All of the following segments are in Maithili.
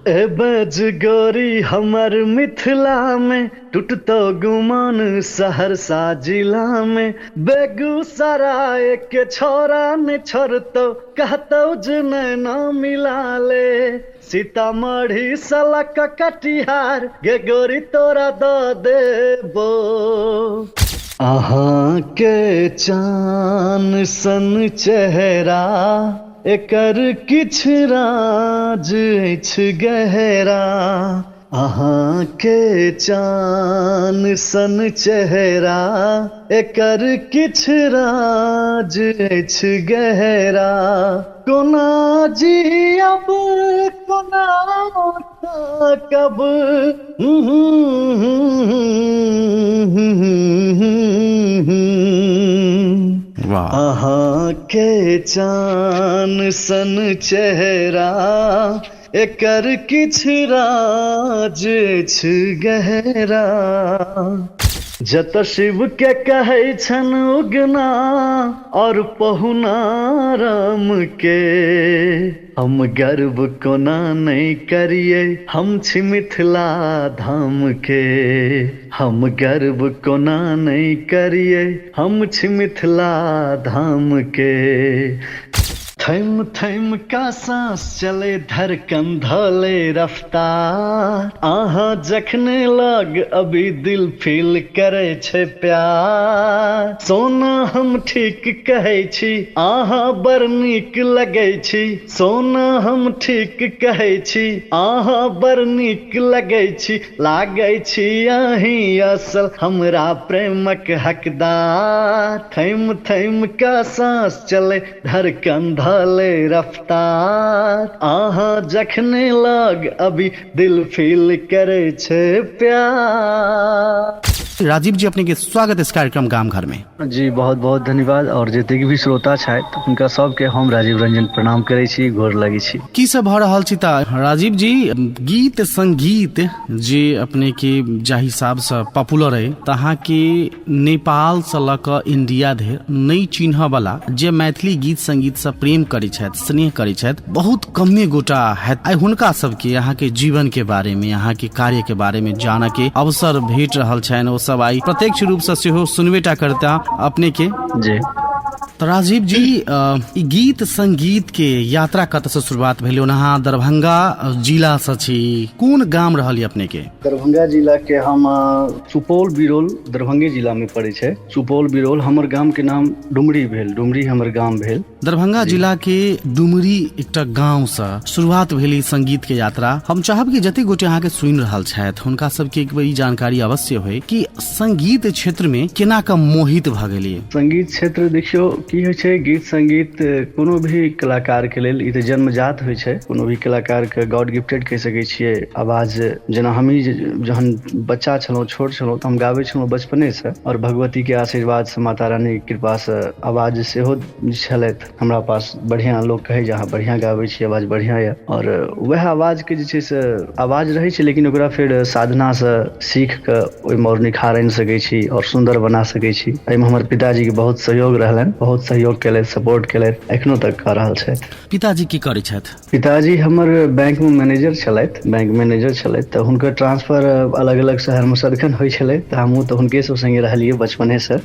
ए बज गोरी हमर मिथिला में, टूटतो गुमान सहरसा जिला में, बेगूसराय के छोरा ने छोड़तो, कहतो जे नैना मिला ले, सीतामढ़ी सलक कटिहार गे गोरी तोरा द देबो। अहाँ के चान सन चेहरा, एकर किछ राज अछि गहरा, अहाँ के चान सन चेहरा, एकर किछ राज अछि गहरा, कोना जियब कोना कब। वाह। अहाँ के चान सन चेहरा, एकर किछ राज अछि गहरा, जत शिव के कहै छन उगना और पहुना राम के, हम गर्व कोना नहीं करिए, हम छी मिथिला धाम के, हम गर्व कोना नहीं करिए, हम छी मिथिला धाम के। थैम थैम का सांस चले धड़कन धले रफ्तार, अहाँ जखने लग अभी दिल फील करे छे प्यार, सोना हम ठीक कहै छी अहाँ बड़ नीक लगै छी, सोना हम ठीक कहै छी अहाँ बड़ नीक लगै छी, लागै छी अहीं असल हमरा प्रेमक हकदार, थैम थैम का सांस चले धड़कन धले रफ्तार, अहाँ जखने लग अभी दिल फील करे छे प्यार। राजीव जी, अपने के स्वागत इस कार्यक्रम गाम घर में। जी बहुत बहुत धन्यवाद। और जतेक भी श्रोता छथि हुनका सबके हम राजीव रंजन प्रणाम करै छी, गोर लगै छी। की सब भऽ रहल छी तऽ राजीव जी, गीत संगीत जे अपने के जाहि हिसाब से पॉपुलर है, तऽ अहाँ के नेपाल से लऽ कऽ इंडिया धरि नहि चिन्हऽ वाला जे मैथिली गीत संगीत से प्रेम करै छथि, स्नेह करै छथि, बहुत कमे गोटा हैत। आइ हुनका सबके अहाँ के जीवन के बारे में, अहाँ के कार्य के बारे में जानऽ के अवसर भेट रहल छनि। ओ सब आइ प्रत्यक्ष रूप से सेहो सुनबे टा करता अपने के। जी। तऽ राजीव जी, ई गीत संगीत के यात्रा कतऽ से शुरुआत भेल? ओना अहाँ दरभंगा जिला से छी, कोन गाम रहल अपने के? दरभंगा जिला के हम सुपौल बिरौल दरभंगे जिला में पड़े छै। सुपौल बिरौल हमर गाम के नाम डुमरी भेल, डुमरी हमर गाम भेल। दरभंगा जिला के डुमरी एकटा गांव से शुरुआत भेल ई संगीत के यात्रा। हम चाहब कि जते गोटे अहाँ के सुनि रहल छथि हुनका सबके एक बेर ई जानकारी अवश्य होय कि संगीत क्षेत्र में केना क मोहित भऽ गेलियै। संगीत क्षेत्र देखियौ की होइ छै, गीत संगीत कोनो भी कलाकार के लेल ई तऽ जन्मजात होइ छै। कोनो भी कलाकार के गॉड गिफ्टेड कहि सकै छियै आवाज। जेना हमही जहन बच्चा छलहुँ, छोट छलहुँ, तऽ हम गाबै छलहुँ बचपने से, और भगवती के आशीर्वाद से, माता रानी के कृपा से आवाज सेहो छलथि हमरा पास बढ़िआँ। लोक कहै जे अहाँ बढ़िआँ गाबै छी, आवाज बढ़िआँ यऽ। आओर वएह आवाजके जे छै से आवाज रहै छै, लेकिन ओकरा फेर साधनासँ सीख कऽ ओहिमे आओर निखार आनि सकै छी आओर सुन्दर बना सकै छी। एहिमे हमर पिताजीके बहुत सहयोग रहलनि, बहुत सहयोग केलथि, सपोर्ट केलथि, एखनो तक कऽ रहल छथि। पिताजी की करै छथि? पिताजी हमर बैंकमे मैनेजर छलथि, बैंक मैनेजर छलथि, तऽ हुनकर ट्रांसफर अलग अलग शहरमे सदिखन होइ छलै, तऽ हमहूँ तऽ हुनके सब सङ्गे रहलियै बचपनेसँ।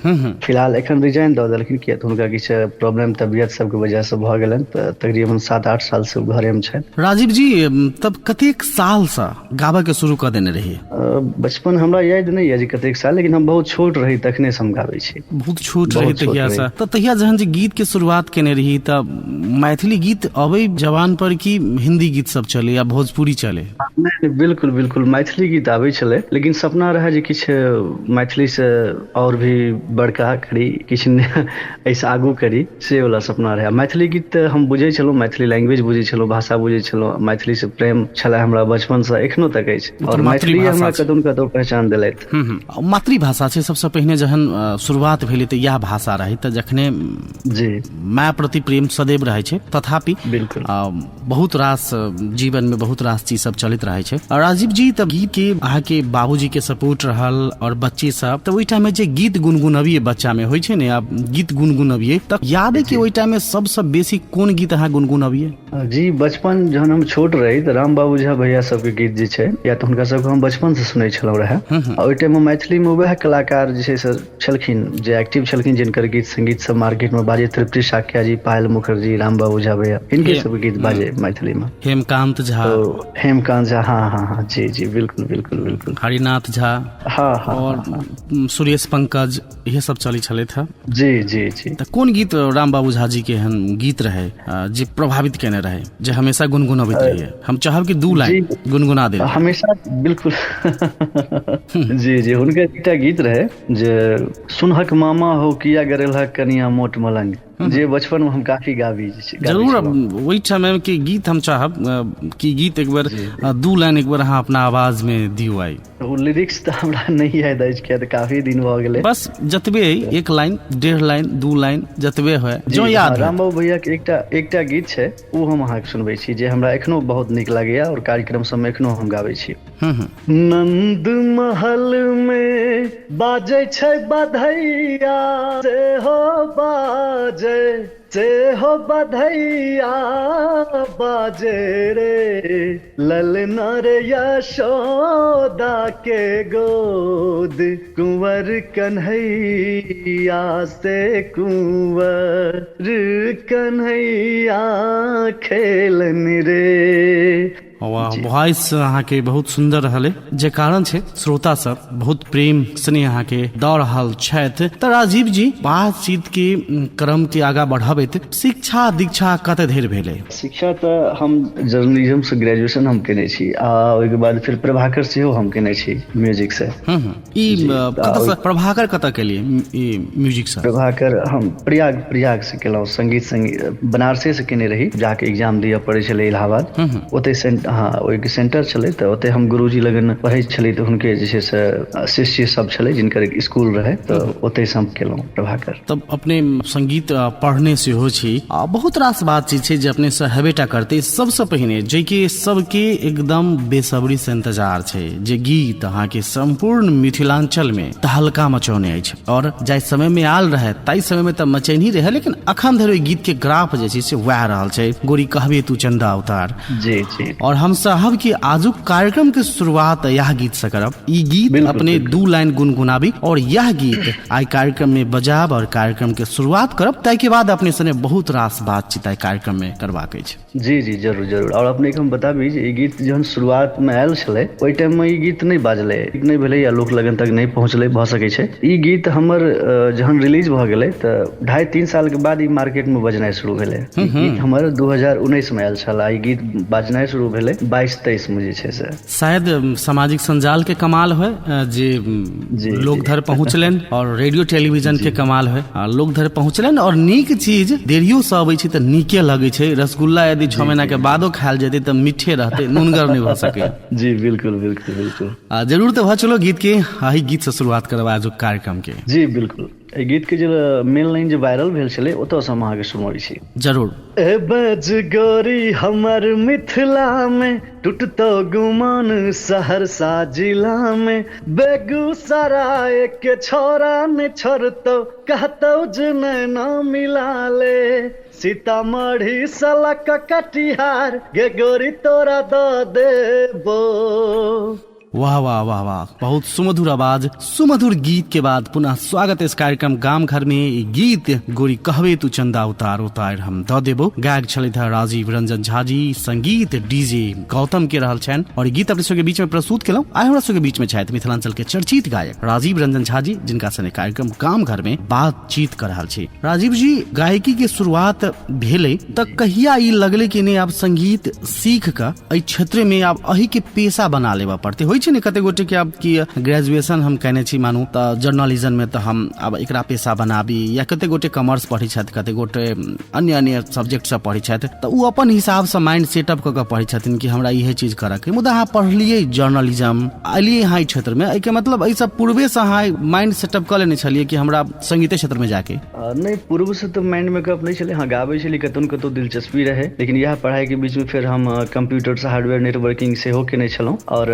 फिलहाल एखन रिजाइन दऽ देलखिन, किया तऽ हुनका किछु प्रॉब्लम तबियत सबके वजहसँ भऽ गेलनि, तऽ तकरीबन 7-8 सालसँ ओ घरेमे छथि। राजीव जी, तब कतेक सालसँ गाबऽके शुरू कऽ देने रही? बचपन हमरा याद नहि यऽ जे कतेक साल, लेकिन हम बहुत छोट रही तखनेसँ हम गाबै छी। बहुत छोट रही तहियासँ? तऽ तहिया जहन जे गीत के शुरुआत केने रही तऽ मैथिली गीत अबै जवान पर कि हिंदी गीत सब चले या भोजपुरी चले? नहि, बिल्कुल बिल्कुल मैथिली गीत आबै छलै, लेकिन सपना रहै जे किछु मैथिलीसँ आओर भी बड़का करी, किछु एहिसँ आगू करी, से वला सपना रहै। मैथिली गीत तऽ हम बुझै छलहुँ, मैथिली लैंग्वेज बुझै छलहुँ, भाषा बुझै छलहुँ, मैथिलीसँ प्रेम छलै हमरा बचपनसँ, एखनो तक अछि, आओर मैथिली हमरा कतहु ने कतहु पहचान देलथि। मातृभाषा छै। सबसँ पहिने जहन शुरुआत भेलै तऽ इएह भाषा रहै, तऽ जखने जी माय प्रति प्रेम सदैव रहै छै, तथापि बिल्कुल बहुत रास जीवन में बहुत रास चीज सब चलैत रहै छै। राजीव जी, तब गीत के अहाँके बाबूजी के सपोर्ट रहल और बच्चे सब, तऽ ओहि टाइम में जे गीत गुनगुनबियै, बच्चा में होइ छै ने, आब गीत गुनगुनबियै, तऽ याद है कि ओहि टाइम में में सबसँ बेसी कोन गीत अहाँ गुनगुनबियै? जी, बचपन जहन हम छोट रही तऽ राम बाबू झा भैया सबके गीत जे छै या तऽ हुनका सबके हम बचपन से सुनै छलहुँ रहए। आ ओहि टाइममे मैथिलीमे वएह कलाकार जे छै से छलखिन जे एक्टिव छलखिन, जिनकर गीत संगीत सब मार्केटमे बाजै, तृप्ति शाक्या जी, पायल मुखर्जी, राम बाबू झा भैया, हिनके सबके गीत बाजै मैथिलीमे। हेमकांत झा। तो हेमकांत झा, हाँ हाँ हाँ, जी जी, बिल्कुल बिल्कुल बिल्कुल। हरिनाथ झा। हाँ हाँ। और सुरेश पंकज, इहे सब चलै छलथि हँ। जी जी जी। तऽ कोन गीत राम बाबू झा जी के एहन गीत रहे जे प्रभावित केने रहे, जे हमेशा गुनगुनबैत रहिए? हम चाहब कि दू लाइन गुनगुना दे। हमेशा, बिल्कुल, जी जी। हुनकर एकटा गीत रहे जे सुनहक मामा हो किया गरेलहक कनिया मोट मलंग, जे बचपन में हम काफी गाबी जरूर। ओहि समय के गीत हम चाहब कि गीत एक बेर दू लाइन एक बेर अहाँ अपना आवाज में दियौ आई। ओ लिरिक्स तऽ हमरा नहि याद अछि, किया तऽ काफी दिन भऽ गेलै। बस जतबे एक लाइन, डेढ़ लाइन, दू लाइन, जतबे होय जो याद। राम बाबू भैया के एकटा एकटा गीत छै, ओ हम अहाँके सुनबै छी, जे हमरा एखनो बहुत नीक लागैया और कार्यक्रम सबमे एखनो हम गाबै छी। नंद महल में बाजै छै बधैया से हो बाजै से हो बधैया बाजे रे, ललना रे यशोदा के गोद कुंवर कन्हैया से कुंवर कन्हैया खेलन रे। वाह, वॉइस अहाँके बहुत सुन्दर रहलै, जे कारण छै श्रोता सब बहुत प्रेम स्नेह अहाँके दऽ रहल छथि। तऽ राजीव जी, बातचीत के क्रम के आगा बढ़ाबैत शिक्षा दीक्षा कते धरि भेलै? शिक्षा तऽ हम जर्नलिज्म से ग्रेजुएशन हम केने छी आ ओहिके बाद फेर प्रभाकर सेहो हम केने छी म्यूजिक से। ई कतऽ प्रभाकर कतऽ केलिए ई म्यूजिक से? प्रभाकर हम प्रयाग प्रयाग से केलहुँ। संगीत संगीत बनारसे से केने रही, जाके एग्जाम दिअ पड़ै छलै इलाहाबाद, ओतै हाँ, ओहिके सेंटर छलै, तऽ ओतै हम गुरुजी लगन पढ़ै छली, तऽ हुनके जे छै से शिष्य सब छलै जिनकर स्कूल रहै, तऽ ओतै से हम केलहुँ प्रभाकर। तब अपने संगीत पढ़ने सेहो छी आ बहुत रास बातचीत छै जे अपने से हेबेटा करतै। सबसँ पहिने जेकि सबके एकदम बेसब्री से इंतजार छै, जे गीत अहाँके सम्पूर्ण मिथिलांचल में तहलका मचौने अछि और जाहि समय में आयल रहे ताहि समय में तऽ मचैन ही रहे, लेकिन अखन धरि ओहि गीत के ग्राफ जे छै से वएह रहल छै, गोरी कहबे तू चंदा उतार। जी जी। और हम चाहब कि आजुक कार्यक्रम के शुरुआत यह गीत से करब। ई गीत अपने दू लाइन गुनगुनाबी और यह गीत आइ कार्यक्रम में बजाब और कार्यक्रम के शुरुआत करब, ताहि के बाद अपने सने बहुत रास बातचीत आइ कार्यक्रम में करबाक अछि। जी जी, जरूर जरूर। और अपने के हम बताबी जे ई गीत जहन शुरुआत में आयल छलै ओहि टाइम में ई गीत नहि बाजलै, नहि भेलै या लोक लगन तक नहि पहुँचलै भऽ सकै छै। ई गीत हमर जहन रिलीज भऽ गेलै तऽ 2.5-3 साल के बाद ई मार्केट में बजनाइ शुरू भेलै। ई गीत हमर 2019 में आयल छल आ ई गीत बाजनाइ शुरू भेलै 22-23 में जे छै से। शायद सामाजिक संजाल के कमाल होय जे लोक धर पहुँचलनि और रेडियो टेलीविजन के कमाल होय, लोक धर पहुँचलनि। और नीक चीज देरियो से अबै छै तऽ नीके लगै छै। रसगुल्ला यदि 6 महीना के बादो खायल जेतै तऽ मीठे रहतै, नुनगर नहि भऽ सकै। जी बिल्कुल बिल्कुल बिल्कुल। जरूर, तऽ भऽ चलो गीत के, एहि गीत से शुरुआत करब आजुक कार्यक्रम के। जी बिल्कुल, एहि गीत के जे मेन लाइन जे वायरल भेल छलै ओतऽ से हम अहाँके सुनबै छी। जरूर। ए बज गोरी हमर मिथिला में टूटतो गुमान सहरसा जिला में, बेगूसराय के छोरा ने छोड़तो कहतो जे नैना मिला ले, सीतामढ़ी सलक कटिहार गे गोरी तोरा दऽ देबो। वाह वाह वाह वाह, बहुत सुमधुर आवाज, सुमधुर गीत के बाद पुनः स्वागत इस कार्यक्रम गाम घर में। ई गीत गोरी कहबे तू चंदा उतार उतार हम द देबो, गायक छलथि हँ राजीव रंजन झा जी, संगीत डीजे गौतम के रहल छनि और ई गीत अपने सबके बीच में प्रस्तुत केलहुँ। आइ हमरा सबके बीच में छथि मिथिलांचल के चर्चित गायक राजीव रंजन झा जी, जिनका संगे कार्यक्रम गाम घर में बातचीत कर रहल छी। राजीव जी, गायकी के शुरुआत भेलै तऽ कहिया ई लगलै कि नहि आब संगीत सीख कऽ एहि क्षेत्र में आब एहि के पेशा बना लेबऽ पड़तै? होइ छै ने कते गोटे के आब कि ग्रेजुएशन हम केने छी मानू तऽ जर्नलिज्म में, तऽ हम आब एकरा पेशा बनाबी, या कते गोटे कॉमर्स पढ़ै छथि, कते गोटे अन्य अन्य सब्जेक्ट सब पढ़ै छथि, तऽ ओ अपन हिसाबसँ माइंड सेटअप कऽ कऽ पढ़ै छथिन कि हमरा इहे चीज करऽ के। मुदा अहाँ पढ़लियै जर्नलिज्म, एलियै अहाँ एहि क्षेत्रमे, एहिके मतलब एहिसँ पूर्वेसँ अहाँ माइंड सेटअप कऽ लेने छलियै कि हमरा संगीते क्षेत्रमे जाके? नहि, पूर्वसँ तऽ माइंड मेकअप नहि छलै। हँ, गाबै छलियै, कतहु ने कतहु दिलचस्पी रहै, लेकिन इएह पढ़ाइके बीचमे फेर हम कम्प्यूटरसँ हार्डवेयर नेटवर्किंग सेहो केने छलहुँ और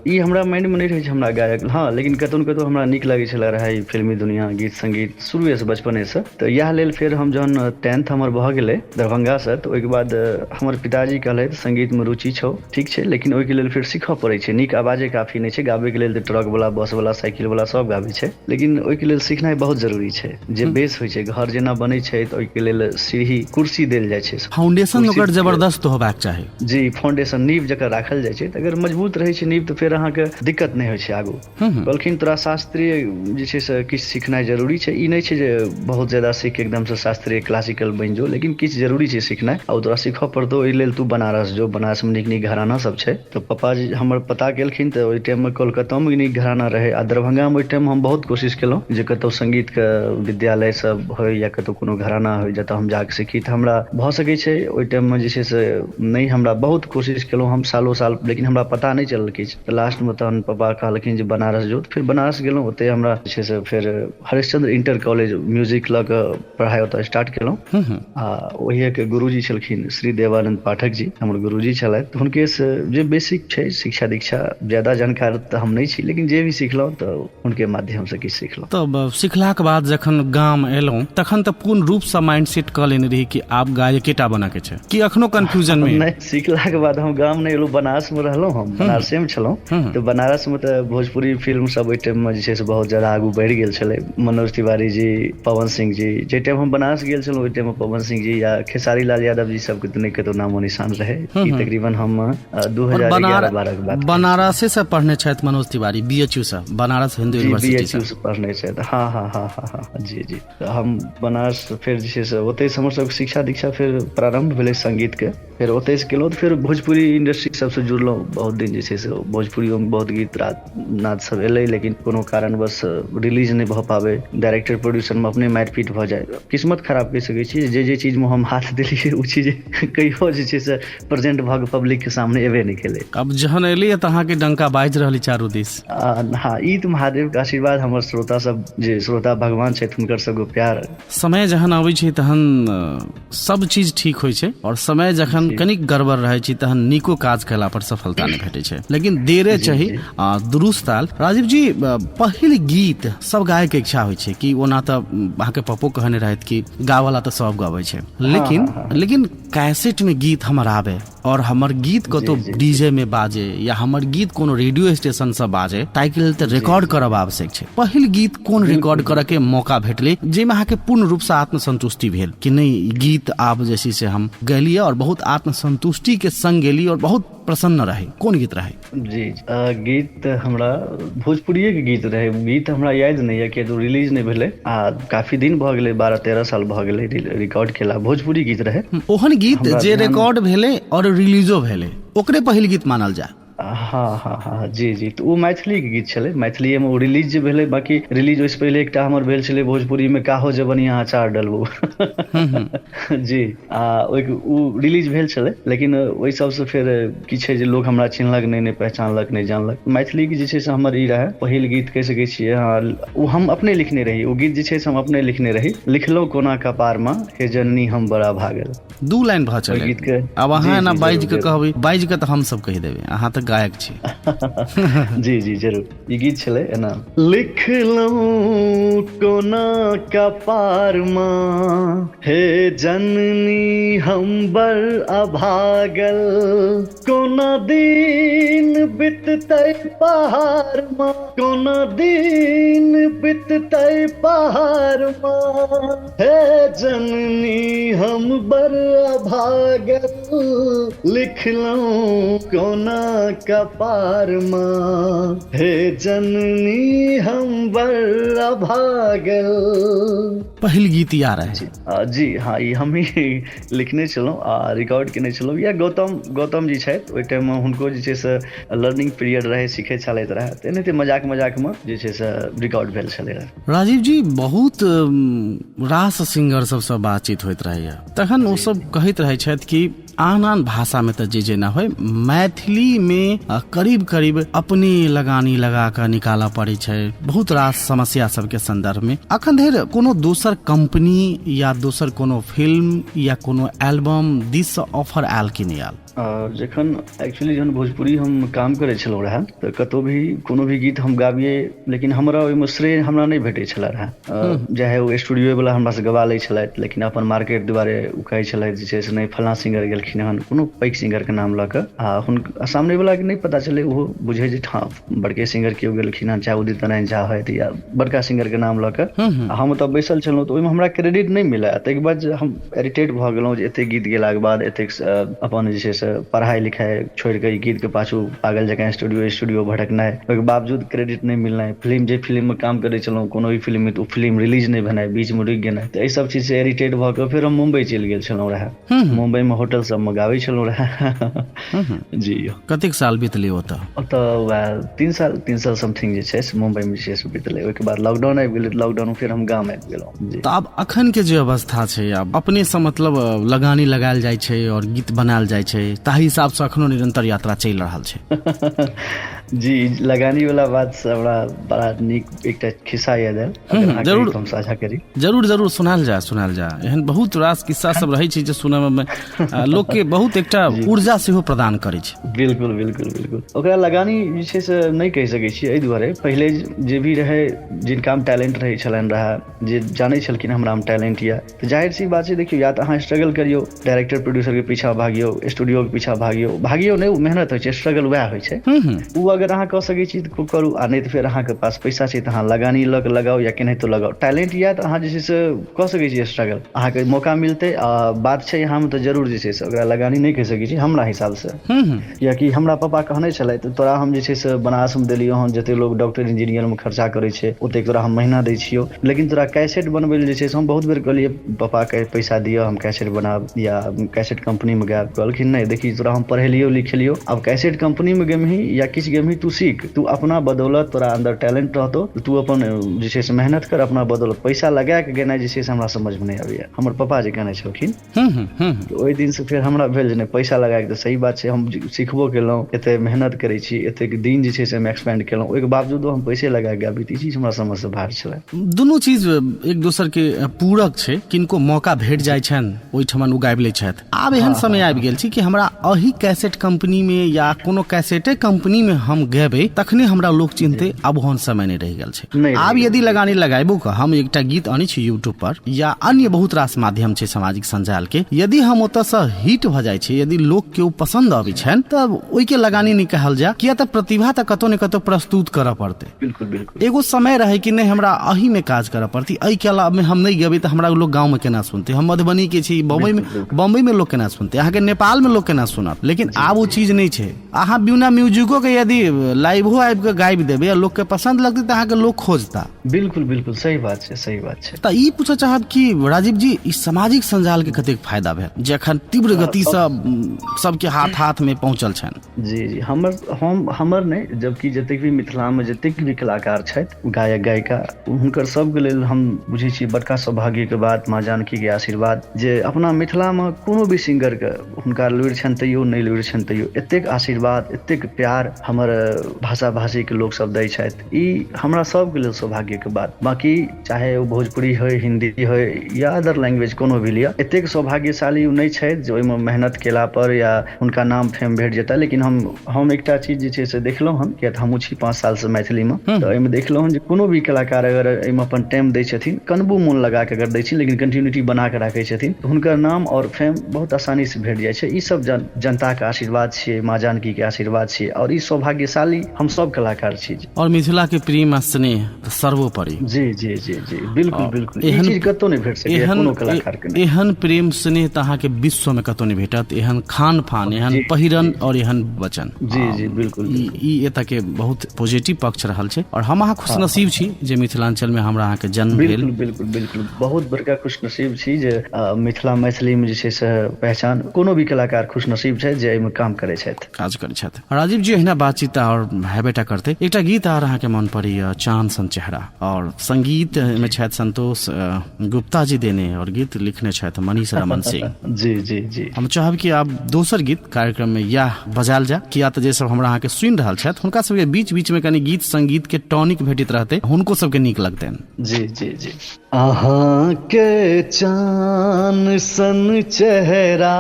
ई ई हमरा माइंडमे नहि रहै छै हमरा गायक, हँ, लेकिन कतहु ने कतहु हमरा नीक लगै छलै रहै ई फिल्मी दुनिआ, गीत सङ्गीत शुरुएसँ, बचपनेसँ। तऽ इएह लेल फेर हम जहन टेंथ हमर भऽ गेलै दरभंगासँ, तऽ ओहिके बाद हमर पिताजी कहलथि, सङ्गीतमे रुचि छौ, ठीक छै, लेकिन ओहिके लेल फेर सीखऽ पड़ै छै। नीक आवाजे काफी नहि छै गाबैके लेल, तऽ ट्रकवला, बसवला, साइकिलवला सब गाबै छै, लेकिन ओहिके लेल सिखनाइ बहुत जरूरी छै। जे बेस होइ छै, घर जेना बनै छै तऽ ओहिके लेल सीढ़ी, कुर्सी देल जाइ छै। फाउंडेशन ओकर जबरदस्त होबाक चाही। जी, फाउंडेशन, नींव जकर राखल जाइ छै, तऽ अगर मजबूत रहै छै नींव तऽ फेर अहाँके दिक्कत नहि होइ छै आगू। कहलखिन, तोरा शास्त्रीय जे छै से किछु सिखनाइ जरूरी छै। ई नहि छै जे बहुत ज्यादा सीख एकदमसँ शास्त्रीय क्लासिकल बनि जो, लेकिन किछु जरूरी छै सिखनाइ आ ओ तोरा सीखऽ पड़तौ। ओहि लेल तू बनारस जो, बनारसमे नीक नीक घराना सब छै। तऽ पप्पाजी हमर पता केलखिन, तऽ ओहि टाइममे कोलकातामे नीक घराना रहै आ दरभंगामे ओहि टाइममे हम बहुत कोशिश केलहुँ जे कतहु सङ्गीतके विद्यालय सब होइ या कतहु कोनो घराना होइ जतऽ हम जाकऽ सीखी। तऽ हमरा भऽ सकै छै ओहि टाइममे जे छै से नहि, हमरा बहुत कोशिश केलहुँ हम सालो साल, लेकिन हमरा पता नहि चलल किछु। तऽ लास्टमे तहन पापा कहलखिन जे बनारस जो। तऽ फेर बनारस गेलहुँ। ओतहि हमरा जे छै से फेर हरिश्चंद्र इंटर कॉलेज म्यूजिक लऽ कऽ पढ़ाइ ओतऽ स्टार्ट केलहुँ आ ओहिके गुरुजी छलखिन श्री देवानंद पाठक जी, हमर गुरुजी छलथि। हुनकेसँ जे बेसिक छै शिक्षा दीक्षा, ज्यादा जानकार तऽ हम नहि छी, लेकिन जे भी सिखलहुँ तऽ हुनके माध्यमसँ किछु सिखलहुँ। तब सिखलाके बाद जखन गाम एलहुँ तखन तऽ पूर्ण रूपसँ माइंड सेट कऽ लेने रही कि आब गायकेटा बनऽके छै, कि अखनो कंफ्यूजन में? नहि, सिखलाके बाद हम गाम नहि एलहुँ, बनारसमे रहलहुँ। हम बनारसेमे छलहुँ। तऽ बनारसमे तऽ भोजपुरी फिल्म सब ओहि टाइममे जे छै से बहुत ज्यादा आगू बढ़ि गेल छलै। मनोज तिवारी जी, पवन सिंह जी, जाहि टाइम हम बनारस गेल छलहुँ ओहि टाइममे पवन सिंह जी या खेसारी लाल यादव जी सबके तऽ नहि कतहु नामो निशान रहै। ई तकरीबन हम 2011-12 के बात। बनारसे से पढ़ने छथि मनोज तिवारी, बीएचयू से, बनारस हिंदू यूनिवर्सिटी से पढ़ने छथि। हाँ हाँ हाँ हाँ हाँ, जी जी। तऽ हम बनारस फेर जे छै से ओतहिसँ हमर सबके शिक्षा दीक्षा फेर प्रारम्भ भेलै सङ्गीतके। फेर ओतहिसँ केलहुँ तऽ फेर भोजपुरी इंडस्ट्री सबसँ जुड़लहुँ। बहुत दिन जे छै से भोजपुरियोमे बहुत गीत नाद सब एलै, लेकिन कोनो कारणवश रिलीज नहि भऽ पाबै, डायरेक्टर प्रोड्यूसरमे अपने मारि पीट भऽ जाइ। किस्मत खराब कहि सकै छी, जे जे चीजमे हम हाथ देलियै ओ चीज कहियो जे छै से प्रेजेंट भऽ कऽ पब्लिकके सामने एबे नहि केलै। आब जहन एलियै तऽ अहाँके डंका बाजि रहल चारू दिस। हँ, ई तऽ महादेवके आशीर्वाद, हमर श्रोता सब जे श्रोता भगवान छथि, हुनकर सबके प्यार। समय जहन अबै छै तहन सब चीज ठीक होइ छै और समय जखन कनिक गड़बड़ रहै छै तहन नीको काज कयला पर सफलता नहि भेटै छै, लेकिन देरे चाही दुरुस्त आयल। राजीव जी, पहिल गीत सब गायके इच्छा होइ छै कि ओना तऽ अहाँके पप्पो कहने रहथि कि गावला तऽ सब गबै छै, लेकिन लेकिन कैसेट में गीत हमर आबे और हमर गीत कतौ डीजे में बाजे या हमर गीत कोनो रेडियो स्टेशन से बाजे, ताहिके लेल तऽ रिकॉर्ड करब आवश्यक छै। पहिल गीत कोन रिकॉर्ड करऽ के मौका भेटलै जाहिमे अहाँके पूर्ण रूप से आत्मसंतुष्टि भेल कि नहि, ई गीत आब जे छै से हम गेलियै और बहुत आत्मसंतुष्टि के संग गेली और बहुत प्रसन्न रहे, कोन गीत रहे? जी, गीत हमरा भोजपुरिये के गीत रहे। गीत हमरा याद नहि यऽ, किया रिलीज नहि भेलै आ काफी दिन भऽ गेलै, 12-13 साल भऽ गेलै रिकॉर्ड केला। भोजपुरी गीत रहे। ओहन गीत जे रिकॉर्ड भेलै और रिलीजो भेलै, ओकरे पहिल गीत मानल जाय। हाँ हाँ हाँ, जी जी। तऽ ओ मैथिलीके गीत छलै, मैथिलीएमे ओ रिलीज जे भेलै। बाँकी रिलीज ओहिसँ पहिले एकटा हमर भेल छलै भोजपुरीमे, काहो जबनिया अचार डलबू जी, आ ओहि ओ रिलीज भेल छलै, लेकिन ओहि सबसँ फेर की छै जे लोक हमरा चिन्हलक नहि, नहि पहचानलक, नहि जानलक। मैथिलीके जे छै से हमर ई रहै पहिल गीत कहि सकै छियै। हँ, ओ हम अपने लिखने रही। ओ गीत जे छै से हम अपने लिखने रही, लिखलहुँ कोना कपारमे हे जननी हम बड़ा भागल। दू लाइन भऽ चलै गीत के। आब अहाँ एना बाजि कऽ कहबै, बाजि कऽ तऽ हम सब कहि देबै, अहाँ तऽ गायक छी। जी जी, जरूर। ई गीत छलै एना, लिखलहुँ कोना कपारमा हे जननी हम बड़ अभागल, कोना दिन बिततै पहाड़मा, कोना दिन बिततै पहाड़मा हे जननी हम बड़ अभागल, लिखलहुँ कोना कपारमा हे जननी हम बड़ अभागल। पहिल गीत या रहे? जी हाँ, ई हम ही लिखने छलहुँ आ रिकॉर्ड केने छलहुँ। या गौतम गौतम जी छथि, ओहि टाइममे हुनको जे छै से लर्निंग पीरियड रहै, सीखै छलथि रहए, तऽ एनाहिते मजाक मजाकमे जे छै से रिकॉर्ड भेल छलै रहए। राजीव जी, बहुत रास सिंगर सबसँ बातचीत होइत रहैया, तखन ओ सब कहैत रहै छथि कि आन आन भाषामे तऽ जे जेना होइ, मैथिलीमे करीब करीब अपने लगानी लगा कऽ निकालऽ पड़ै छै बहुत रास समस्या सबके सन्दर्भमे। अखन धरि कोनो दोसर कंपनी या दोसर कोनो फिल्म या कोनो एल्बम दिससँ ऑफर आयल कि नहि आयल? जखन एक्चुअली जहन भोजपुरी हम काम करै छलहुँ रहए तऽ कतहु भी कोनो भी गीत हम गाबियै, लेकिन हमरा ओहिमे श्रेय हमरा नहि भेटै छलै रहए। चाहे ओ स्टूडियोवला हमरासँ गवा लै छलथि, लेकिन अपन मार्केट दुआरे ओ कहै छलथि जे छै से नहि फलाँ सिंगर गेलखिन हन, कोनो पैघ सिंगरके नाम लऽ कऽ, आ हुनका सामनेवलाके नहि पता चलै, ओहो बुझै जे हँ बड़के सिंगर केओ गेलखिन हन, चाहे उदित नारायण झा होथि या बड़का सिंगरके नाम लऽ कऽ। आ हम ओतऽ बैसल छलहुँ तऽ ओहिमे हमरा क्रेडिट नहि मिलए। ताहिके बाद जे हम इरिटेट भऽ गेलहुँ जे एतेक गीत गेलाके बाद एतेक अपन जे छै से पढ़ाइ लिखाइ छोड़ि कऽ ई गीतके पाछू पागल जकाँ स्टूडियो स्टूडियो भटकनाइ, ओहिके बावजूद क्रेडिट नहि मिलनाइ, फिल्म जे फिल्ममे काम करै छलहुँ कोनो भी फिल्ममे तऽ ओ फिल्म रिलीज नहि भेनाइ, बीचमे रुकि गेनाइ, तऽ एहि सब चीजसँ इरिटेट भऽ कऽ फेर हम मुम्बई चलि गेल छलहुँ रहए। मुम्बईमे होटल सबमे गाबै छलहुँ रहए जी। कतेक साल बीतलै ओतऽ? ओतऽ वएह 3 साल, 3 साल समथिंग जे छै से मुम्बईमे जे छै से बीतलै। ओहिके बाद लॉकडाउन आबि गेलै, लॉकडाउन फेर हम गाम आबि गेलहुँ जी। तऽ आब अखन के जे अवस्था छै, आब अपने से मतलब लगानी लगायल जाइ छै और गीत बनायल जाइ छै, ताहि हिसाब से अखनो निरंतर यात्रा चलि रहल छै? जी, लगानी वाला बात से हमरा बड़ा नीक एकटा खिस्सा याद आयल। अगर अहाँ जरूर। कही तऽ हम साझा करी। जरूर जरूर, सुनायल जाय, सुनायल जाय। एहन बहुत रास किस्सा सब रहै छै जे सुनय मे लोक के बहुत एकटा ऊर्जा सेहो प्रदान करै छै। बिल्कुल बिल्कुल बिल्कुल। ओकरा लगानी जे छै से नहि कहि सकै छियै। एहि दुआरे पहिले जे भी रहै, जिनकामे टैलेंट रहै छलनि रहए, जे जानै छलखिन हमरामे टैलेंट यऽ, तऽ जाहिर सी बात छै, देखियौ, या तऽ अहाँ स्ट्रगल करियौ, डायरेक्टर प्रोड्यूसरके पीछा भागियौ, स्टूडियोके पीछा भागियौ, भागियौ नहि, ओ मेहनत होइ छै, स्ट्रगल वएह होइ छै। ओ अगर अहाँ कऽ सकै छी तऽ करू, आ नहि तऽ फेर अहाँके पास पैसा छै तऽ अहाँ लगानी लऽ कऽ लगाउ या केनाहितो लगाउ। टैलेंट यऽ तऽ अहाँ जे छै से कऽ सकै छी स्ट्रगल, अहाँके मौका मिलतै। आ बात छै यहाँ तऽ जरूर जे छै से ओकरा लगानी नहि कहि सकै छी हमरा हिसाबसँ, कियाकि हमरा पापा कहने छलथि, तोरा हम जे छै से बनारसमे देलियौ हन, जते लोग डॉक्टर इंजीनियरमे खर्चा करै छै ओतेक तोरा हम महीना दै छियौ, लेकिन तोरा कैसेट बनबै लए जे छै से, हम बहुत बेर कहलियै पापाके पैसा दिअ, हम कैसेट बनाब या कैसेट कंपनीमे गायब। कहलखिन नहि, देखी, तोरा हम पढ़ेलियौ लिखेलियौ, आब कैसेट कंपनीमे गेमही या किछु गेमही, तू सीख, तू अपना बदौलत, तोरा अन्दर टैलेंट रहतौ, तू अपन जे छै से मेहनत कर अपना बदौलत। पैसा लगा कऽ गेनाइ जे छै से हमरा समझमे नहि आबैए, हमर पापा जे कहने छलखिन। ओहि दिनसँ फेर हमरा भेल जे नहि, पैसा लगाके तऽ सही बात छै, हम सिखबो केलहुँ, एते मेहनत करै छी, एतेक दिन जे छै से हम एक्सपेंड केलहुँ, ओहिके बावजूदो हम पैसे लगा कऽ गाबी, तऽ ई चीज हमरा समझसँ बाहर छलै। दुनू चीज एक दोसर के पूरक छै। किनको मौका भेट जाइ छनि, ओहिठमन ओ गाबि लै छथि। आब एहन समय आबि गेल छै कि हमरा एहि कैसेट कंपनी में या कोनो कैसेटे कंपनी में हम गेबै तखने हमरा लोक चिन्हतै, आब ओहन समय नहि रहि गेल छै। नहि रहि आब गेल। यदि लगानी लगाबो कऽ हम एकटा गीत अनै छी यूट्यूब पर या अन्य बहुत रास माध्यम छै सामाजिक संजाल के, यदि हम ओतऽ से हिट भऽ जाइ छी, यदि लोक के ओ पसन्द अबै छनि, तऽ ओहिके लगानी नहि कहल जाय, किया तऽ प्रतिभा तऽ कतौ ने कतौ प्रस्तुत करऽ पड़तै। बिल्कुल बिल्कुल एगो समय रहे कि नहि, हमरा एही में काज करऽ पड़तै, एहि के अलावा हम नहि गेबै तऽ हमरा लोग गाँव में केना सुनतै, हम मधुबनी के छी, बम्बई में बम्बई में लोग केना सुनतै, अहाँके नेपाल में लोग केना सुनत। लेकिन आब ओ चीज नहि छै। अहाँ बिना म्यूजिको के यदि लाइवो आबि कऽ गाबि देबै आ लोक के पसन्द लगतै तऽ अहाँके लोग खोजता। बिल्कुल बिल्कुल, सही बात छै, सही बात छै। तऽ ई पूछऽ चाहब कि राजीव जी, ई सामाजिक संजाल के कतेक फायदा भेल जे अखन तीव्र गति सँ सबके हाथ हाथ में पहुंचल छनि? जी जी, हमर हम हमर नहि, जबकि जतेक भी मिथिलामे जतेक भी कलाकार छथि, गायक गायिका, हुनकर सबके लेल हम बुझै छियै बड़का सौभाग्यके बात, माँ जानकीके आशीर्वाद जे अपना मिथिलामे कोनो भी सिंगरके, हुनका लुरि छनि तैयो, नहि लुरि छनि तैयो, एतेक आशीर्वाद, एतेक प्यार हमर भाषा भाषीके लोकसब दै छथि, ई हमरा सबके लेल सौभाग्यके बात। बाँकी चाहे ओ भोजपुरी होइ, हिन्दी होइ या अदर लैंग्वेज कोनो भी लिअ, एतेक सौभाग्यशाली ओ नहि छथि जे ओहिमे मेहनत केला पर या हुनका नाम फेम भेट जेता। लेकिन हम एकटा चीज जे छै से देखलहुँ हन, किया तऽ हमहूँ छी 5 सालसँ मैथिलीमे, तऽ एहिमे देखलहुँ हन जे कोनो भी कलाकार अगर एहिमे अपन टाइम दै छथिन, कनबो मोन लगा कऽ अगर दै छथिन, लेकिन कंटिन्यूटी बना कऽ राखै छथिन, तऽ हुनकर नाम आओर फेम बहुत आसानीसँ भेट जाइ छै। ई सब जनताके आशीर्वाद छियै, माँ जानकीके आशीर्वाद छियै आओर ई सौभाग्यशाली हम सब कलाकार छी। और मिथिला के प्रेम आ स्नेह तऽ सर्वोपरि। जी जी जी जी, बिल्कुल बिल्कुल, ई चीज कतौ नहि भेट सकैए कोनो कलाकार के। एहन प्रेम स्नेह तऽ अहाँके विश्व में कतौ नहि भेटत, एहन खान पान, एहन पहिरन और एहन वचन। जी जी बिल्कुल। ई एतऽ के बहुत पॉजिटिव पक्ष रहल छै और हम अहाँ खुशनसीब छी जे मिथिलांचल में हमरा अहाँके जन्म भेल। बिल्कुल बिल्कुल बिल्कुल, बहुत बड़का खुशनसीब छी जे मिथिला मैथिली में जे छै से पहचान, कोनो भी कलाकार खुशनसीब छै जे एहिमे काम करै छथि। काज करै छथि। राजीव जी, एहिना बातचीत आओर हेबेटा करतै। एकटा गीत आर अहाँके मन पड़ैए, चाँद सन चेहरा, और संगीत में छथि संतोष गुप्ता जी देने और गीत लिखने छथि मनीष रमन सिंह। जी जी जी हम चाहब कि आब दोसर गीत कार्यक्रम में इएह बजायल जाय, किया तऽ जे सब हमरा अहाँके सुनि रहल छथि हुनका सबके बीच बीच में कनि गीत संगीत के टॉनिक भेटैत रहतै, हुनको सबके नीक लगतनि। जी जी जी अहाँके चान सन चेहरा।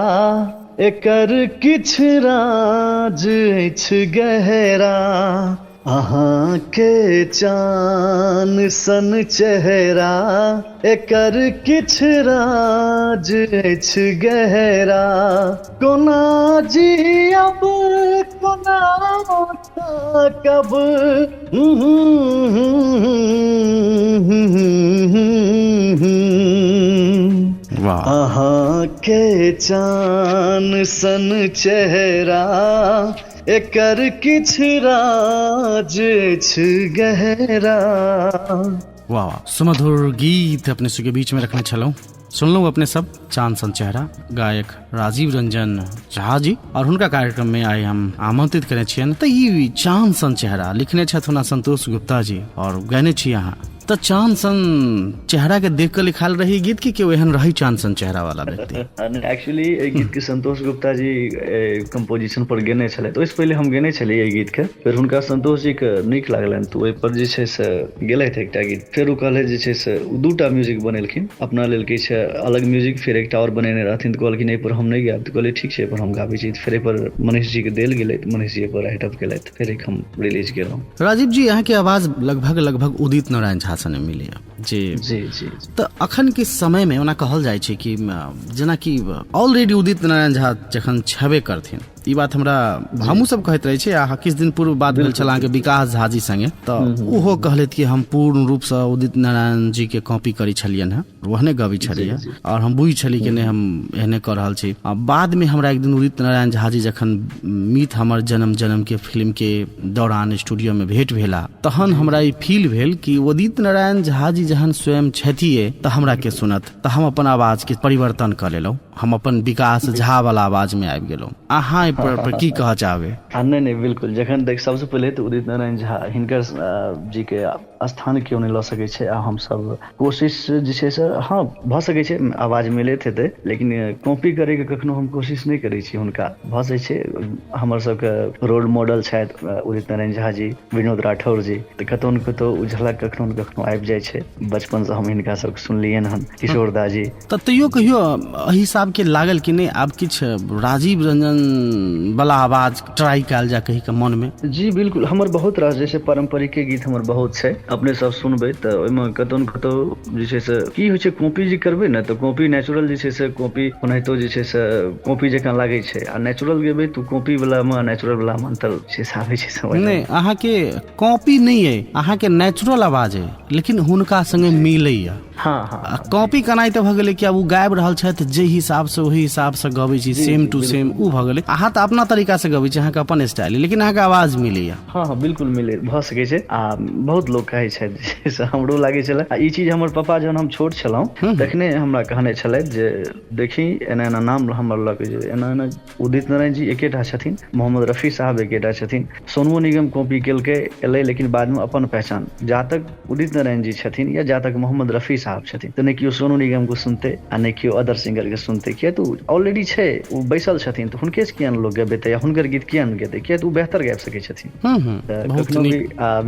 एकर किछ राज अछि गहरा, अहाँके चान सन चेहरा, एकर किछ राज अछि गहरा, कोना जियब कोना कब। वाह। अहाँके चान सन चेहरा, एकर किछ राज अछि गहरा। वाह वाह, सुमधुर गीत अपने सबके बीच में रखने छलहुँ। सुनलहुँ अपने सब चांद सन चेहरा, गायक राजीव रंजन झा जी, और हुनका कार्यक्रम में आइ हम आमंत्रित करने छियनि। तऽ ई चांद सन चेहरा लिखने छथि हुना संतोष गुप्ता जी और गायने छी अहाँ। तऽ चांद सन चेहरा के देख के लिखाल रही गीत कि केओ एहन रही चांद सन चेहरा वाला व्यक्ति? एक्चुअली एहि गीत के संतोष गुप्ता जी कंपोजिशन पर गेने छलथि। ओहिसँ पहिले हम गेने छलियै एहि गीत के, फेर हुनका संतोष जी के नीक लागलनि तऽ ओहि पर जे छै से गेलथि एकटा गीत। फेर ओ कहलथि जे छै से ओ दूटा म्यूजिक बनेलखिन अपना लेल, किछु अलग म्यूजिक फेर एकटा आओर बनेने रहथिन। तऽ कहलखिन एहिपर हम नहि गायब, तऽ कहलियै ठीक छै एहिपर हम गाबै छी। फेर एहिपर मनीष जीके देल गेलै, तऽ मनीष जी एहिपर राइट अप केलथि, फेर एक हम रिलीज केलहुँ। राजीव जी, अहाँके आवाज लगभग लगभग उदित नारायण झा सने मिलैया जी। जी जी। तऽ अखन के समय में ओना कहल जाइ छै कि जेनाकि ऑलरेडी उदित नारायण झा जखन छेबे करथिन, ई बात हमरा हमहूँ सब कहैत रहै छी। आ किछु दिन पूर्व बात भेल छल अहाँके विकास झा जी संगे, तऽ ओहो कहलथि कि हम पूर्ण रूपसँ उदित नारायण जी के कॉपी करै छलियनि हेँ, ओहने गबै छलियै और हम बुझि छली कि नहि हम एहने कऽ रहल छी। आ बादमे हमरा एक दिन उदित नारायण झा जी जखन मीत हमर जन्म जन्म के फिल्म के दौरान स्टूडियो में भेंट भेला, तहन हमरा ई फील भेल कि उदित नारायण झा जी जहन स्वयं छथिए तऽ हमरा के सुनत। तऽ हम अपन आवाज के परिवर्तन कऽ लेलहुँ, हम अपन विकास झा वाला आवाज में आबि गेलहुँ। अहाँ एहि पर की कहऽ चाहबै? नहि नहि, बिल्कुल। जखन देख सबसँ पहिले तऽ उदित नारायण झा हिनकर जी के स्थान केओ नहि लऽ सकै छै। आ हमसब कोशिश जे छै से हँ भऽ सकै छै आवाज मिलैत हेतै, लेकिन कॉपी करैके कखनो हम कोशिश नहि करै छी हुनका। भऽ सकै छै हमर सबके रोल मॉडल छथि उदित नारायण झा जी, विनोद राठौर जी, तऽ कतौ ने कतौ ओ झलक कखनो ने कखनो आबि जाइ छै। बचपनसँ हम हिनका सबके सुनलियनि हन, किशोर दा जी। तऽ तैयो कहियो एहि हिसाबके लागल कि नहि आब किछु राजीव रंजन वाला आवाज ट्राई कयल जाय कही के मन में? जी बिल्कुल, हमर बहुत रास जैसे पारम्परिके गीत हमर बहुत छै, अपने सब सुनबै तऽ ओहिमे कतौ ने कतौ जे छै से की होइ छै, कॉपी जे करबै ने तऽ कॉपी नेचुरल जे छै से कॉपी ओनाहितो जे छै से कॉपी जकाँ लागै छै, आ नेचुरल गेबै तऽ कॉपी वला मे नेचुरल वला मे अन्तर छै से आबै छै समझ। नहि, अहाँके कॉपी नहि अइ, अहाँके नेचुरल आवाज अइ, लेकिन हुनका संगे मिलैया। हँ हँ। कॉपी केनाइ तऽ भऽ गेलै कि आब ओ गाबि रहल छथि जे हिसाबसँ ओहि हिसाबसँ गबै छी, सेम टू सेम ओ भऽ गेलै। अहाँ तऽ अपना तरीकासँ गबै छी, अहाँके अपन स्टाइल, लेकिन अहाँके आवाज मिलैया। हँ हँ, बिल्कुल मिले भऽ सकै छै। आ बहुत लोक कहै छथि से हमरो लागै छलै। आ ई चीज हमर पापा जहन हम छोट छलहुँ तखने हमरा कहने छलथि जे देखी एना एना नाम हमर लऽ के जे एना एना उदित नारायण जी एकेटा छथिन, मोहम्मद रफी साहब एकेटा छथिन, सोनू निगम कॉपी केलकै एलै, लेकिन बादमे अपन पहचान जा तक उदित नारायण जी छथिन या जा तक मोहम्मद रफी साहब छथिन तऽ नहि केओ सोनू निगमके सुनतै आ नहि केओ अदर सिंगरके सुनतै, किया तऽ ओ ऑलरेडी छै, ओ बैसल छथिन, तऽ हुनकेसँ किया ने लोक गबेतै या हुनकर गीत किया ने गेतै, किया तऽ ओ बेहतर गाबि सकै छथिन। तऽ कखनो भी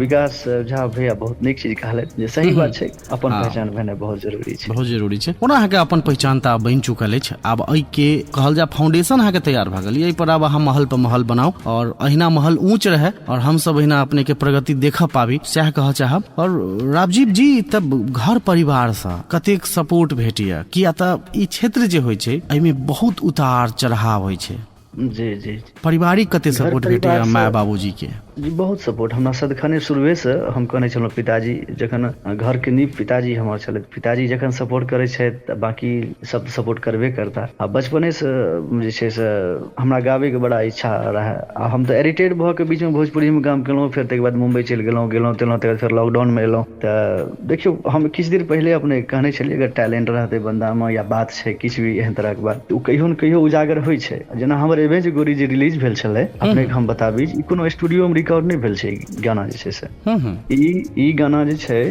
विकास झा भैया बहुत नीक चीज कहलथि जे सही बात छै, अपन पहचान भेनाइ बहुत जरूरी छै। बहुत जरूरी छै। ओना अहाँके अपन पहचान तऽ बनि चुकल अछि, आब एहिके कहल जाय फाउंडेशन अहाँके तैयार भऽ गेल, एहि पर आब अहाँ महल पर महल बनाउ और अहिना महल ऊँच रहे और हमसब अहिना अपने के प्रगति देखऽ पाबी, सएह कहऽ चाहब। और राजीव जी, तब घर परिवारसँ कतेक सपोर्ट भेटैया? किया तऽ ई क्षेत्र जे होइ छै एहिमे बहुत उतार चढ़ाव होइ छै। जी जी। पारिवारिक कते सपोर्ट भेटैया माय बाबूजी के? जी, बहुत सपोर्ट हमरा सदिखने शुरुएसँ। हम कहने छलहुँ पिताजी जखन घरके नीव पिताजी हमर छलथि, पिताजी जखन सपोर्ट करै छथि तऽ बाँकी सब सपोर्ट करबे करता। आ बचपनेसँ जे छै से हमरा गाबैके बड़ा इच्छा रहए, आ हम तऽ एडिटेड भऽ कऽ बीचमे भोजपुरीमे काम केलहुँ, फेर ताहिके बाद मुम्बई चलि गेलहुँ, गेलहुँ तेलहुँ, ताहिके बाद फेर लॉकडाउनमे एलहुँ। तऽ देखियौ, हम किछु देर पहिले अपने कहने छलियै, अगर टैलेंट रहतै बन्दामे या बात छै किछु भी एहन तरहके बात, ओ कहियो ने कहियो उजागर होइ छै। जेना हमर एवेज गोरी जे रिलीज भेल छलै, अपनेके हम बताबी, ई कोनो स्टूडियोमे रिकॉर्ड नहि भेल छै ई गाना जे छै से। ई गाना जे छै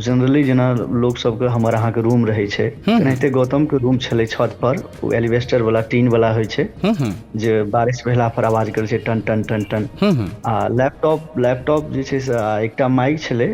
जनरली जेना लोक सबके हमर अहाँके रूम रहै छै, तेनाहिते गौतम के रूम छलै छत पर, ओ एलिवेस्टर वाला टीन वाला होइ छै जे बारिश भेला पर आवाज करै छै टन टन टन टन। आ लैपटॉप जे छै से एकटा माइक छलै,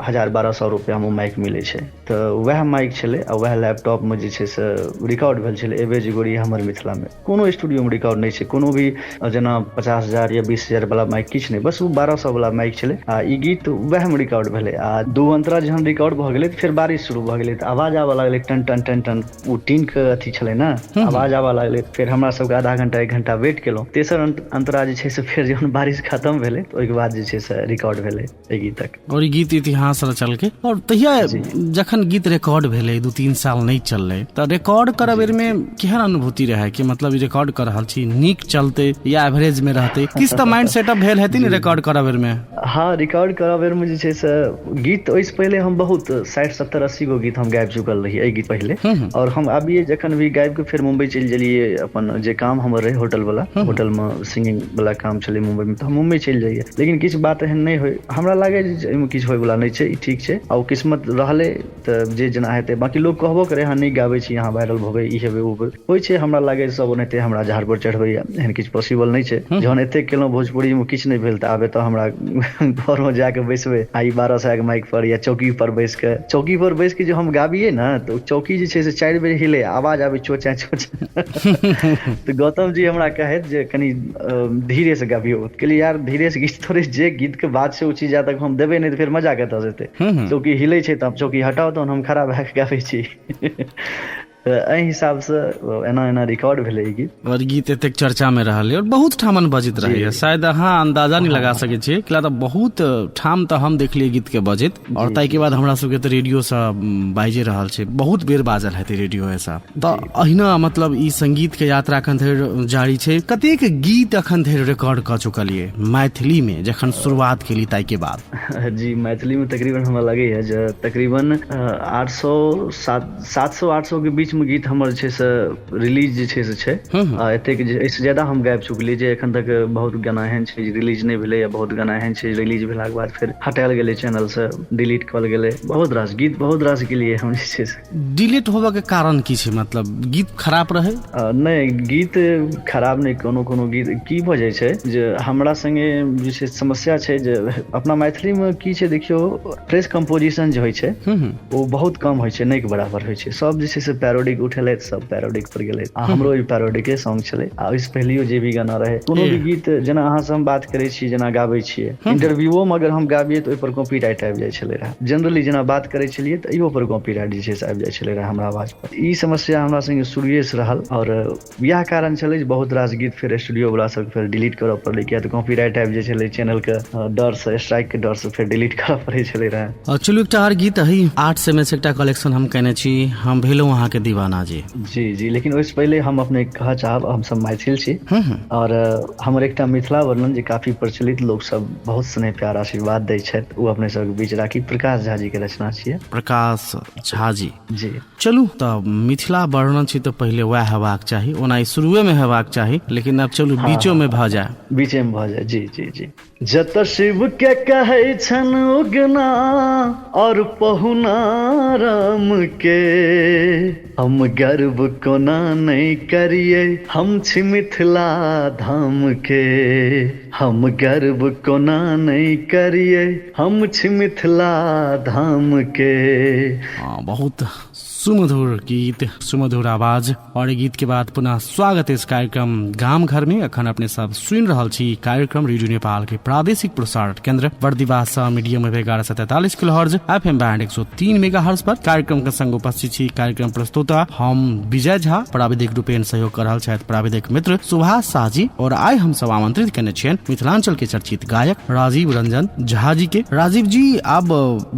1000-1200 रुपैआमे ओ माइक मिलै छै, तऽ वएह माइक छलै आ वएह लैपटॉपमे जे छै से रिकॉर्ड भेल छलै एबे जे गोरी हमर मिथिलामे। कोनो स्टूडियोमे रिकॉर्ड नहि छै, कोनो भी जेना 50,000 या 20,000 वाला माइक किछु नहि, बस ओ 1200 वाला माइक छलै आ ई गीत वएहमे रिकॉर्ड भेलै। आ दू अंतरा जहन रिकॉर्ड भऽ गेलै तऽ फेर बारिश शुरू भऽ गेलै, तऽ आवाज आबऽ लागलै टन टन टन टन, ओ टीनके अथी छलै ने, आवाज आबऽ लागलै। फेर हमरा सबके आधा घंटा 1 घंटा वेट केलहुँ, तेसर अंतरा जे छै से फेर जहन बारिश खतम भेलै तऽ ओहिके बाद जे छै से रिकॉर्ड भेलै एहि गीतक। और ई गीत इतिहास रचलकै। और तहिया जखन गीत रिकॉर्ड भेलै, 2-3 साल नहि चललै, तऽ रिकॉर्ड करऽ बेर में केहन अनुभूति रहै कि मतलब ई रिकॉर्ड कर रहल छी, नीक चलते या एवरेज में रहते, किछु तऽ माइंड सेटअप भेल हेतै ने रिकॉर्ड करऽ बेर में? हँ, रिकॉर्ड करऽ बेर में जे छै से गीत ओहिसँ पहिले हम बहुत 60, 70, 80 गो गीत हम गाबि चुकल रही एहि गीत पहिले। और हम आबिए जखन भी गाबि के फेर मुम्बई चलि गेलियै, अपन जे काम हमर रहै होटल वाला, होटल मे सिंगिंग वाला काम छलै मुम्बई में, तऽ हम मुम्बई चलि जइयै। लेकिन किछु बात एहन नहि होइ, हमरा लागै जे एहिमे किछु होइवला नहि छै, ई ठीक छै आ ओ किस्मत रहलै तऽ जे जेना हेतै। बाँकी लोक कहबो करै, अहाँ नीक गाबै छी, अहाँ वायरल भऽ ई हेबै ओ हेबै, होइ छै। हमरा लागै सब ओनाहिते हमरा झाड़ पर चढ़बैया, एहन किछु पॉसिबल नहि छै। जहन एतेक केलहुँ भोजपुरीमे किछु नहि भेल तऽ आब एतऽ हमरा घरमे जाके बैसबै आ ई 1200 के माइक पर या चौकी पर बैस कऽ, चौकी पर बैस के जे हम गाबियै ने तऽ ओ चौकी जे छै से 4 बेर हिले, आवाज आबै चोचा चोचा। तऽ गौतम जी हमरा कहैत जे कनि धीरे से गाबियौ। कहलियै यार धीरे से गीत थोड़े, जे गीत के बात छै ओ चीज जा तक हम देबै नहि तऽ फेर मजा कतऽ से एतै। चौकी हिलै छै तऽ हम चौकी हटाउ, तहन हम खड़ा भए कऽ गाबै छी। तऽ एहि हिसाबसँ एना एना रिकॉर्ड भेलै ई गीत। और गीत एतेक चर्चा में रहल और बहुत ठामन बजैत रहैया, शायद अहाँ अंदाजा नहीं लगा सकै छियै, किया तऽ बहुत ठाम तऽ हम देखलियै गीत के बजैत। और ताहिके बाद हमरा सबके तऽ रेडियो सँ बाजि रहल छै, बहुत बेर बाजल हेतै रेडियो ऐसा। तऽ अहिना मतलब ई संगीत के यात्रा अखन धरि जारी छै। कतेक गीत अखन धरि रिकॉर्ड कऽ चुकलियै मैथिली में जखन शुरुआत केली ताहिके बाद? जी, मैथिली में तकरीबन हमरा लगैया जे तकरीबन 800 700-800 के बीच में गीत हमर छै से रिलीज जे छै से छै। एतेक जे एहिसँ ज्यादा हम गाबि चुकलियै जे एखन तक बहुत गाना एहन छै जे रिलीज नहि भेलै, या बहुत गाना एहन छै रिलीज भेलाके बाद फेर हटायल गेलै चैनल से, डिलीट कयल गेलै। बहुत रास गीत, बहुत रास गेलियै हम जे छै से। डिलीट होबऽ के कारण की छै? मतलब गीत खराब रहै? नहि, गीत खराब नहि, कोनो कोनो गीत की भऽ जाइ छै जे हमरा संगे जे छै समस्या छै जे अपना मैथिलीमे की छै देखियौ, फ्रेश कम्पोजिशन जे होइ छै ओ बहुत कम होइ छै, नहि के बराबर होइ छै। सब जे छै से पैरोडिक उठेलथि, सब पैरोडिक पर गेलथि आ हमरो ई पैरोडिके सॉन्ग छलै। आ ओहिसँ पहिलियो जे भी गाना रहै, कोनो भी गीत, जेना अहाँसँ हम बात करै छी, जेना गाबै छियै, इंटरव्यूओमे अगर हम गाबियै तऽ ओहिपर कॉपीराइट आबि जाइ छलै रहए। जनरली जेना बात करै छलियै तऽ इहो पर कॉपीराइट जे छै से आबि जाइ छलै रहए हमरा आवाज पर। ई समस्या हमरा संगे शुरुएसँ रहल आओर इएह कारण छलै जे बहुत रास गीत फेर स्टूडियो वाला सबके फेर डिलीट करऽ पड़लै, किया तऽ कॉपीराइट आबि जाइ छलै, चैनलके डरसँ, स्ट्राइकके डरसँ फेर डिलीट करऽ पड़ै छलै रहए। चलू एकटा आर गीत है, 800 में से एकटा कलेक्शन हम केने छी, हम भेलहुँ अहाँके दीवाना जी। जी जी, लेकिन ओहिसँ पहिले हम अपने कहऽ चाहब, हमसब मैथिल छी आओर हमर एकटा मिथिला वर्णन जे काफी प्रचलित, लोक सब बहुत स्नेह प्यार आशीर्वाद दै छथि, ओ अपने सबके बीच राखी, प्रकाश झा जी के रचना छियै। प्रकाश झा जी। जी। चलू तऽ मिथिला वर्णन छी तऽ पहिले वएह हेबाक चाही, ओना ई शुरुए मे हेबाक चाही, लेकिन आब चलू बीचो मे भऽ जाय। बीचे मे भऽ जाय। जी जी जी। जत शिव के कहै छन उगना और पहुना राम के, हम गर्व कोना नहि करियै, हम छी मिथिला धाम के, हम गर्व कोना नहि करियै, हम छी मिथिला धाम के। बहुत सुमधुर गीत, सुमधुर आवाज और गीत के बाद पुनः स्वागत इस कार्यक्रम गाम घर में। अखन अपने सब सुनि रहल छी कार्यक्रम रेडियो नेपाल के प्रादेशिक प्रसारण केंद्र Bardibas medium wave 1143 kilohertz, FM band 103 megahertz पर कार्यक्रम के संग उपस्थित छी कार्यक्रम प्रस्तुता हम विजय झा, प्राविधिक रूपेण सहयोग कर रहल छथि प्राविधिक मित्र सुभाष शाह जी और आइ हम सब आमंत्रित केने छियनि मिथिलांचल के चर्चित गायक राजीव रंजन झा जी के। राजीव जी, आब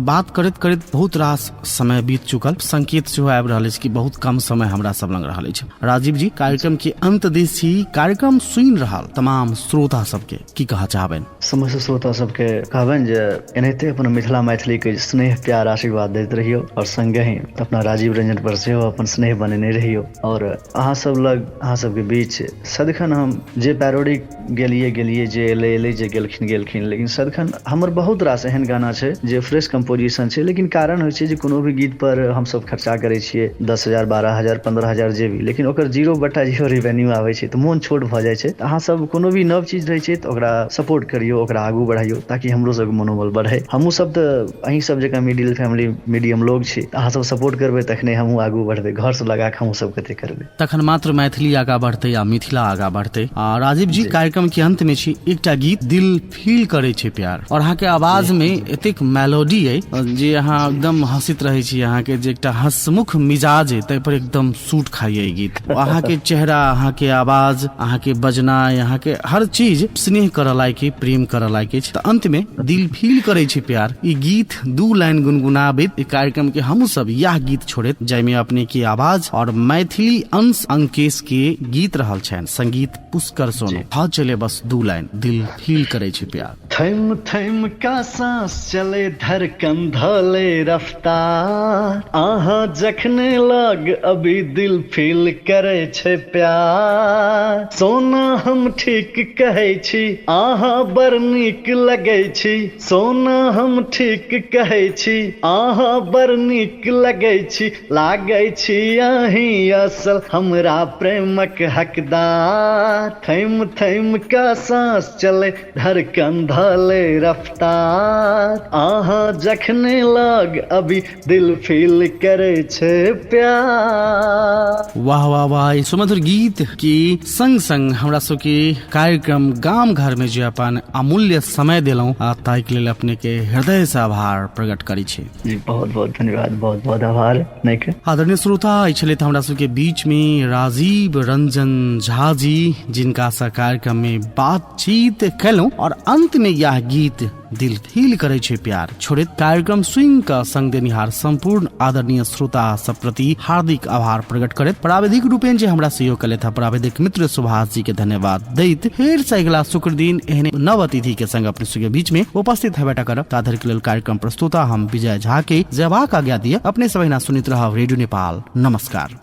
बात करैत करैत बहुत रास समय बीत चुकल, संकेत सेहो आबि रहल अछि कि बहुत कम समय हमरा सब लग रहल अछि। राजीव जी, कार्यक्रम के अंत दिस छी, कार्यक्रम सुनि रहल तमाम श्रोता सबके की कहऽ चाहबनि? समस्त श्रोता सबके कहबनि जे एनाहिते अपन मिथिला मैथिलीके स्नेह प्यार आशीर्वाद दैत रहियौ और संगहि अपना राजीव रंजन पर सेहो अपन स्नेह बनेने रहियौ। और अहाँ सब लग, अहाँ सबके बीच सदिखन हम जे पैरोडी गेलिए गेलिए, जे एलै एलै, जे गेलखिन गेलखिन, लेकिन सदिखन हमर बहुत रास एहन गाना छै जे फ्रेश कंपोजिशन छै, लेकिन कारण होइ छै जे कोनो भी गीत पर हमसब खर्चा करै छियै 10,000 12,000 15,000 जे भी, लेकिन ओकर 0/0 रिवेन्यू आबै छै तऽ मोन छोट भऽ जाइ छै। तऽ अहाँ सब कोनो भी नव चीज रहै छै तऽ ओकरा सपोर्ट करियौ, ओकरा आगू बढ़ाइयौ ताकि हमरो सबके मनोबल बढ़ै। हमहूँ सब तऽ अहीं सब जकाँ मिडिल फैमिली मीडियम लोग छी, अहाँ सब सपोर्ट करबै तखने हमहूँ आगू बढ़बै, घरसँ लगा कऽ हमहूँ सब कते करबै, तखन मात्र मैथिली आगा बढ़तै आ मिथिला आगा बढ़तै। आ राजीव जी, कार्यक्रम के अंत में छी एकटा गीत दिल फील करे छै प्यार, और अहाँ के आवाज में एतेक मेलोडी अइ जे अहाँ एकदम हंसित रहै छी, अहाँ के जे एकटा हंसमुख मिजाज अइ ताहि पर एकदम सूट खाइए ई गीत। अहाँ के चेहरा, अहाँ के आवाज, अहाँ के बजनाइ, अहाँ के हर चीज स्नेह करऽ लायक अइ, प्रेम करऽ लायक अछि। तऽ अंत में दिल फील करे छै प्यार ई गीत 2 लाइन गुनगुनाबैत ई कार्यक्रम के हमहूँ सब यह गीत छोड़ैत, जाहिमे अपने के आवाज और मैथिली अंश अंकेश के गीत रहल छनि, संगीत पुष्कर सोनू। हाँ चले बस 2 लाइन दिल फील करे छै प्यार। थम थम का सांस चले धड़कन धले रफ्तार, आहा जखने लग अभी दिल फील करे छै प्यार, सोना हम ठीक कहै छी आहा बड़ नीक लगै छी, सोना हम ठीक कहै छी आहा बड़ नीक लगै छी, लागै छी अहीं असल हमरा प्रेमक हकदार, थम थम का सांस चले धड़कन धले रफ्तार, आहा जखने लग अभी दिल फील करे छै प्यार। वाह वाह वाह, ई सुमधुर गीत के संग संग हमरा सबके कार्यक्रम गाम घर में जे अपन अमूल्य समय देलहुँ, आ ताहि के लेल अपने के हृदय से आभार प्रकट करै छी। जी बहुत बहुत धन्यवाद, बहुत बहुत आभार अपने के। आदरणीय श्रोता, ई छलथि हमरा सबके बीच में राजीव रंजन झा जी, जिनका से कार्यक्रम में बातचीत केलहुँ और अंत में यह गीत दिल फील करे छै प्यार छोड़ैत कार्यक्रम सुनि कऽ संग देनिहार संपूर्ण आदरणीय श्रोता सब प्रति हार्दिक आभार प्रकट करैत प्राविधिक रूपेण जे हमरा सहयोग केलथि हँ प्राविधिक मित्र सुभाष जी के धन्यवाद दैत फेर से अगिला शुक्र दिन एहने नव अतिथि के संग अपने सबके बीच में उपस्थित हेबेटा करब। ताधरि के लेल कार्यक्रम प्रस्तुता हम विजय झा के जयबाक आज्ञा दिअ। अपने सब एहिना सुनैत रहब रेडियो नेपाल। नमस्कार।